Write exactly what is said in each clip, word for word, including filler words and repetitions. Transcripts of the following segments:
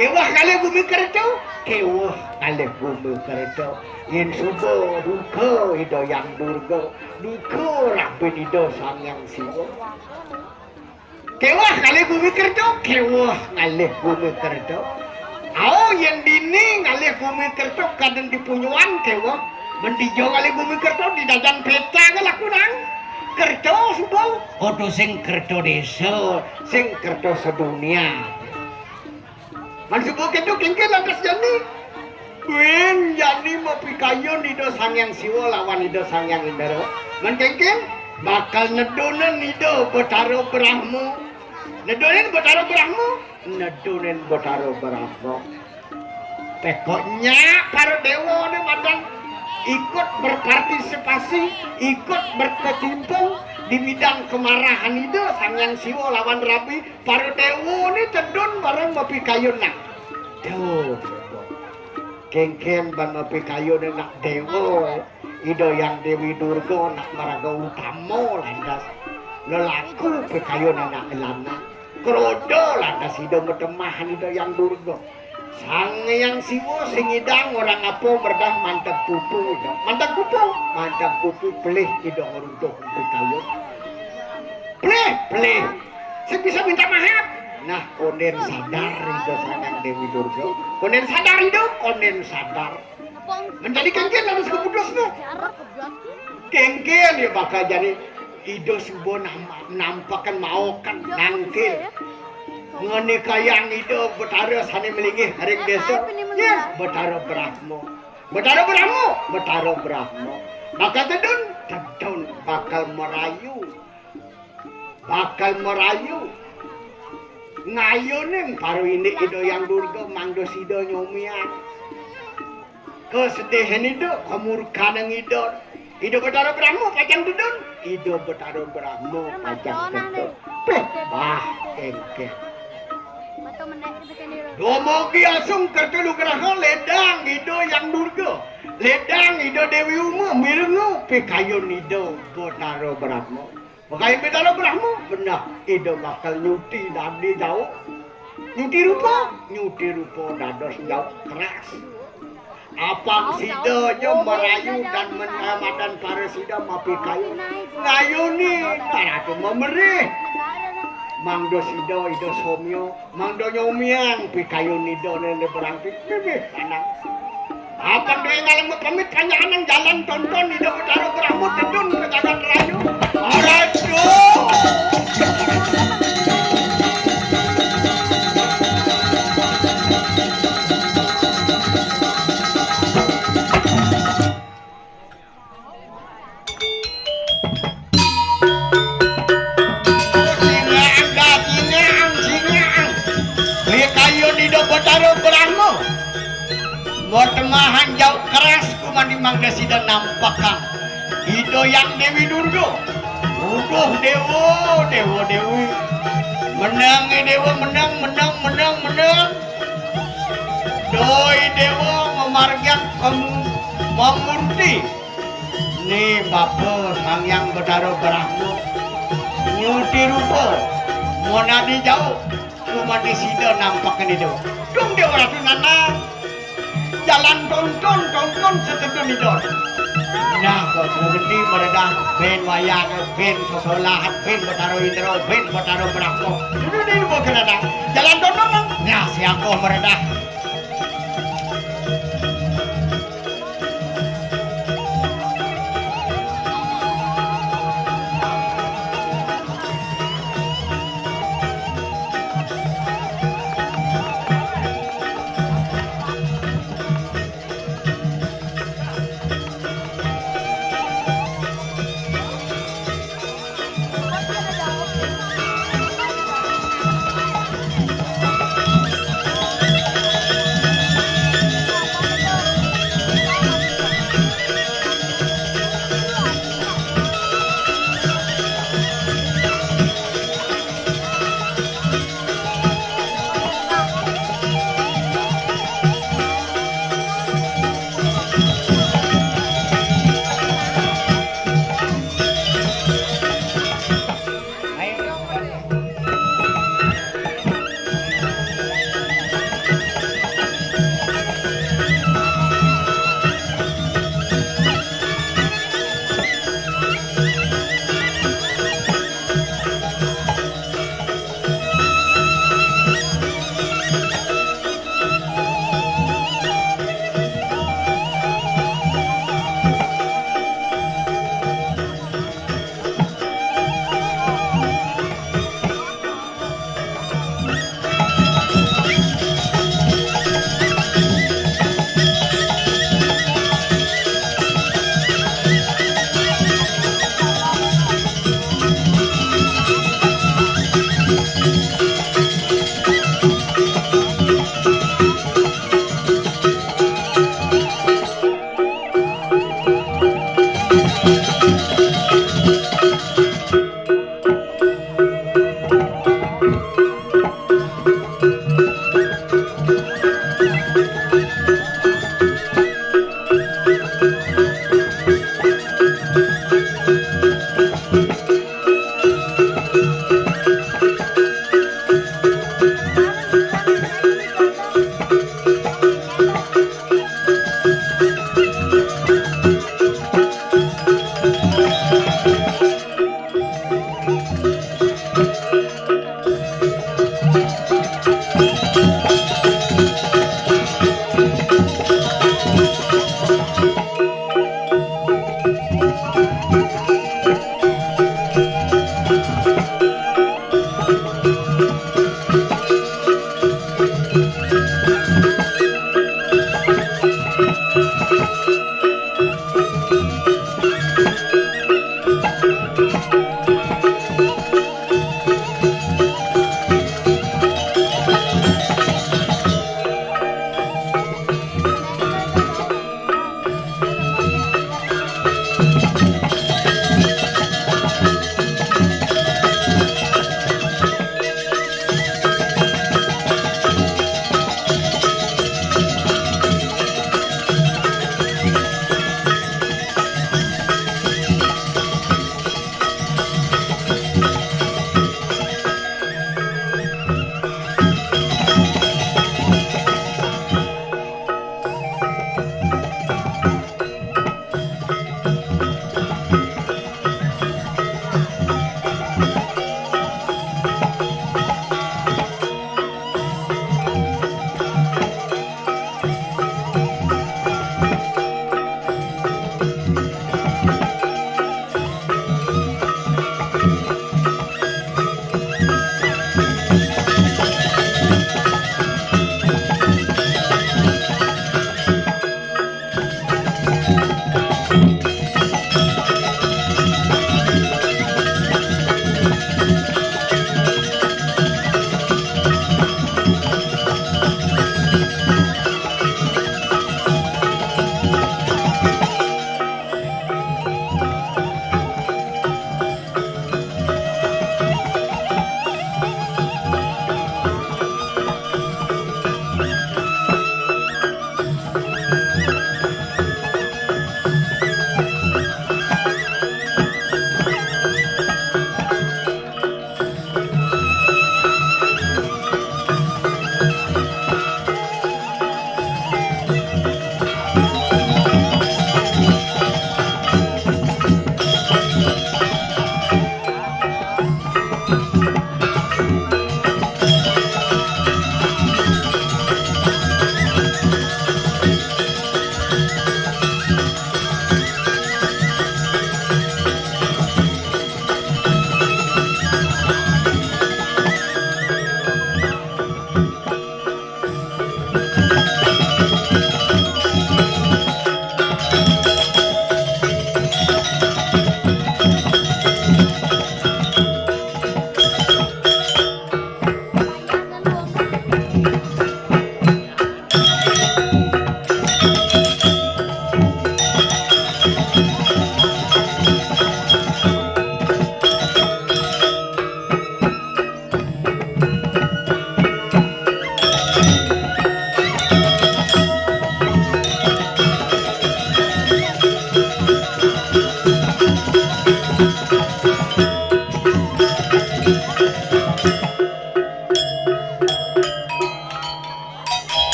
Kéweh kalih bumi kerta, kéweh kalih bumi kerta. Yén suba duka Ida Hyang Durga, duka rabin Ida Sang Hyang Siwa. Kéweh ngalih bumi kerta, kéweh ngalih bumi kerta. Ao yén dini ngalih bumi kerta kadén dipunjuan kéweh, mén dija ngalih bumi kerta di dadan péta ga laku nang. Kerta suba, kudu sing kerta désa, sing kerta sedunia. Mén suba kéto kéngkén lantas jani. Buin jani mapikayun Ida Sang Hyang Siwa lawan Ida Sang Hyang Indra. Mén kéngkén bakal nedunin Ida Betara Brahma. Nedunin Betara Brahma, nedunin Betara Brahma. Pokoknya para déwa né madan ikut berpartisipasi, ikut berkecimpung di bidang kemarahan Ida Sang Hyang Siwa lawan rabi. Para déwa né tedun bareng mapikayun nak. Duh, kéngkén ban mapikayun nak déwa. Ida Hyang Déwi Durga nak maraga utama lantas. Lelaku pikayun anak lanang. Kroda lantas Ida matemahan Ida Hyang Durga. Sang Hyang Siwa sing ngidang orang apa mredah manteg pupu Ida. Manteg pupu, manteg pupu pelih Ida ngruntuh pikayun. Pelih, pelih. Sing bisa minta maaf. Nah, kondén sadar Ida Sang Hyang Déwi Durga. Kondén sadar Ida, kondén sadar. Menjadi kéngkén harus keputus tuh. Kéngkén ya bakal jadi Ida suba nam-, nampeken maokan nangkil. Ngenikayang Ida Betara sané melinggih ring désa. Ya, Betara Brahma. Betara Brahma, Betara Brahma. Bakal tedun, tedun bakal merayu. Bakal merayu. Ngayunin para indik Ida Hyang Durga mangda sida nyomian. Kesedihan Ida, kamurkaning Ida. Ida Betara Brahma pacang tedun. Ida Betara Brahma pacang tedun. Péh, bah, éngkén. Dumugi asung kerta nugraha ledang Ida Hyang Durga. Ledang Ida Déwi Uma mirenga pikayun Ida Betara Brahma. Makayun Betara Brahma, beneh Ida bakal nyuti dadi jauh. Nyuti rupa, nyuti rupa dados jauh keras. Apang sida ja merayu dan menyamadan para sida mapikayun. Ngayuni taratu mamerih. Mangda sida Ida somya, mangda nyomiang pikayun Ida nene berangti. Bibih lanang. Apang duwe ngalem pamit kanyangan jalan tonton Ida Betara Brahma tedun ke jagat rayu. Aduh. Singang, singang, singang. Pikayun Ida Betara Brahma. Matemahan jauh keras kumani mangda sida nampekang Ida Hyang Déwi Durga. Uduh déwa, déwa déwi. Menang, eh, déwa, menang, menang, menang, menang. Doi déwa mamargiang kamu mamurti. Né bapa Sang Hyang Betara Brahma nyuti rupa monadi jauh kumani sida nampekang Ida. Dung Déwa Ratu Nana. Jalan tonton, tonton setetun Ida. Nah, kok genti meredah bén wayang, bén sesolahan, bén Betara Indra, bén Betara Brahma. Dulu di ibu kena dah. Jalan tonton, nah, siapa meredah.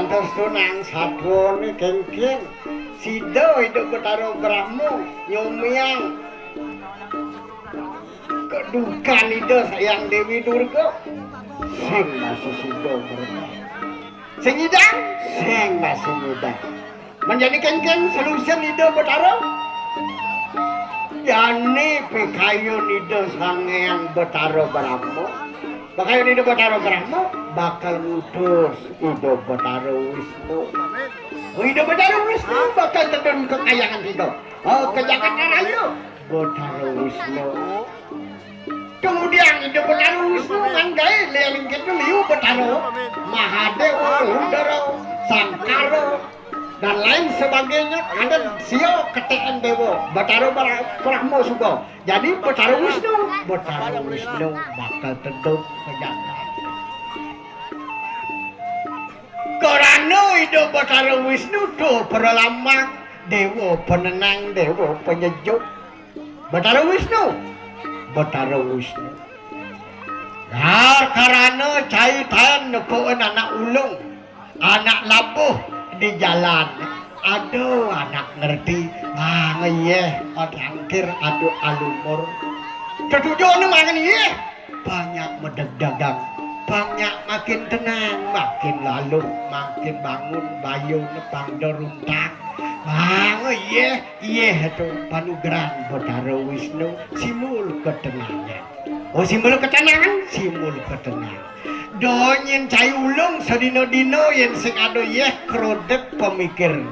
Tersunang satwane kengkeng, sida Ida Betara Brahma nyumiang kedukan Ida Sang Hyang Dewi Durga. Sing masih sida mereka. Sing nyidang, sing masih nyidang. Menjadi kengkeng selusen Ida Betara. Jani pikayun Ida Sang Hyang Betara Brahma. Bakal Ida Betara Brahma bakal ngutus Ida Betara Wisnu. Oh, Ida Betara Wisnu bakal tedun ke kayangan kita. Oh, ke Jakarta Raya. Betara Wisnu. Kemudian Ida Betara Wisnu manggai liang kita liu Betara Mahadewa, Udara, Sangkara, dan lain sebagainya. Ada sio keteen dewa Betara Bra- Brahma suba. Jadi Betara Wisnu, Betara Wisnu bakal tedun ke Jakarta. Karena Ida Betara Wisnu tu peralamak, dewa penenang, dewa penyejuk. Betara Wisnu, Betara Wisnu. Nah, karena cai taen nepuin anak ulung, anak labuh di jalan. Aduh, anak ngerti. Ah, ngeyeh, otangkir, aduh, alumur. Tetujuh nu mangan iyeh. Banyak medeg dagang. Banyak makin tenang, makin lalu, makin bangun, bayun, pang deruntak. Ah, ngeyeh, iyeh tu panugeran Betara Wisnu, simbol ketenangan. Oh, simbol ketenangan, simbol ketenangan. Do nyen cai ulung sedina-dina yen sing ada yeh krodek pemikir.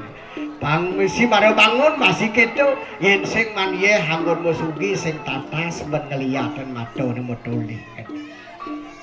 Pang mesti mara bangun masih keto, yen sing man yeh anggon mesugi sing tatas ben ngeliatan mata ne metuli.